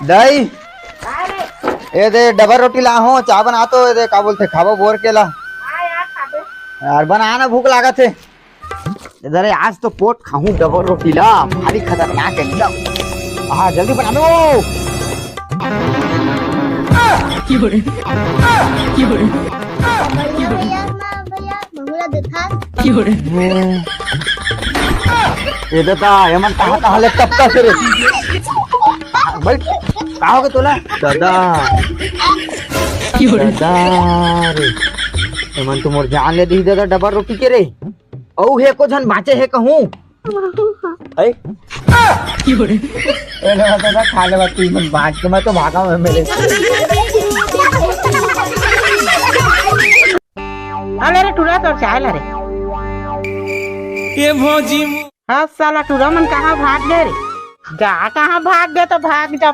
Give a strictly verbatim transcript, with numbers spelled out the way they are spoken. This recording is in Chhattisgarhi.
दई, ए दे डबल रोटी ला हो, चाय बना तो, ए दे का बोलथे, खाबो बोर के ला। हाँ यार, खाबे। यार बना ना, भूख लागत हे। ए दे रे, आज तो पोट खाहूं डबल रोटी ला, भारी खतरनाक हे एकदम। हाँ, जल्दी बना दो। भैया, भैया, ना भैया, बहुरा देखा। ए दादा, एमन कहाँ, कहाँ ले टपका से रे? भाई, का हो गे तोला? दादा। दादा रे। एमन तो मोर जान ले दी दादा, डबल रोटी के रे। अउ हे को झन बाँचे हे कहूँ। ए? ए रे दादा, खा ले बात, तू मन बाँच के, मैं तो भागा हूँ मेरे। अरे रे टूरा, तोर चाय ला रे। ए भौजी। हाँ साला टूरा मन कहाँ भाग गे रे? जा, कहाँ भाग गे तो भाग जा।